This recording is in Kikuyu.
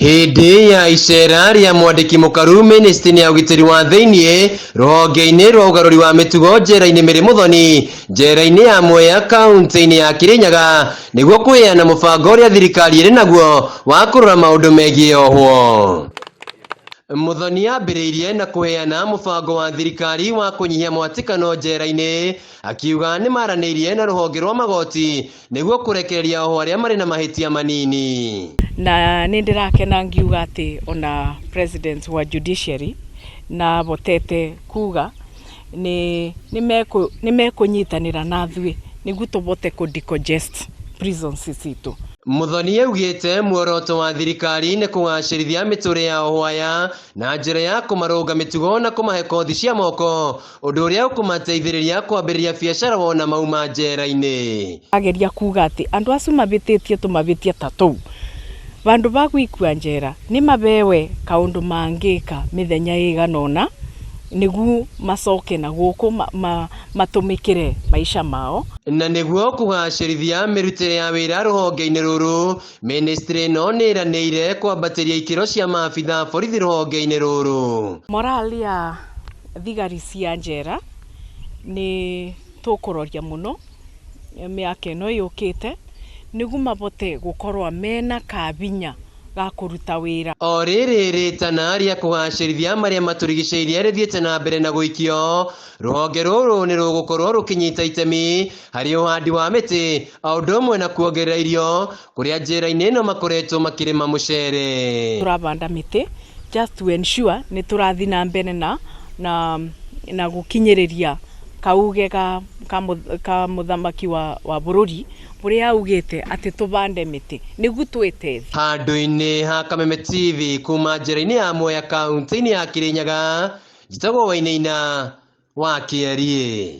Hĩndĩ ya icera rĩa mwandĩki mũkaru mĩnĩstĩ ya ũgitĩri wa thĩinĩ rũhonge-inĩ rwa ũgarũri wa mĩtugo njera-inĩ Mary Muthoni njera-inĩ ya Mwea kaunti-inĩ ya Kirinyaga nĩguo kũheana mũbango ũrĩa thirikari ĩrĩ naguo wa kũrora maũndũ megiĩ ohwo. Muthoni ambĩrĩirie na kũheana mũbango wa thirikari wa kũnyihia mwatĩkano njera-inĩ akiuga nĩ maranĩirie na rũhonge rwa magoti nĩguo kũrekereria ohwo arĩa marĩ na mahĩtia manini. Na nĩ ndĩrakena ngiuga atĩ ona president wa judiciary na botete kuga nĩ mekũnyitanĩra na ithuĩ nĩguo tũbote kũ decongest prisons citũ. Muthoni augĩte muoroto wa thirikari nĩ kũgacĩrithia mĩtũrĩre ya ohwo aya na njĩra ya kũmarũnga mĩtugo na kũmahe kothi cia moko ũndũ ũrĩa ũkũmateithĩrĩria kwambĩrĩria biacara wona mauma njera-inĩ. Ageria kuga atĩ andũ acio mavĩtĩtie tũmavĩtia ta tũu vandũ va gwĩkua njera nĩ mavewe kaũndũ mangĩka mĩthenya ĩigana ũna nĩguo macoke na gũkũ matũmĩkĩre maisha mao. Na nĩguo kũgacĩrithia mĩrutĩre ya wĩra rũhonge-inĩ rũrũ, mĩnĩstrĩ ĩno nĩ ĩranĩire kwambatĩria ikĩro cia maabitha a borithi rũhonge-inĩ rũrũ. Morale ya thigari cia njera nĩ tũkũroria mũno mĩaka ĩno yũkĩte nĩguo mabote gũkorwo mena kabinya ga kũruta wĩra. O rĩrĩ rĩtana rĩa kũgacĩrithia marĩa matũrigicĩirie rĩthiĩte na mbere na gũikio, rũhonge rũrũ nĩ rũgũkorwo rũkĩnyita itemi harĩ ũhandi wa mĩtĩ o ũndũ ũmwe na kuongerera irio kũrĩa njera-inĩ ĩno makoretwo makĩrĩma mũcere. Tũravanda mĩtĩ just to ensure nĩ tũrathiĩ na mbere na gũkinyĩrĩria kauge ka mũthamaki wa bũrũri ũrĩa augĩte atĩ tũbande mĩtĩ nĩguo twĩteithie. Handũ-inĩ ha Kameme TV kuma njera-inĩ ya Mwea kaunti-inĩ ya Kirinyaga, njĩtagwo Wainaina wa Kĩeriĩ.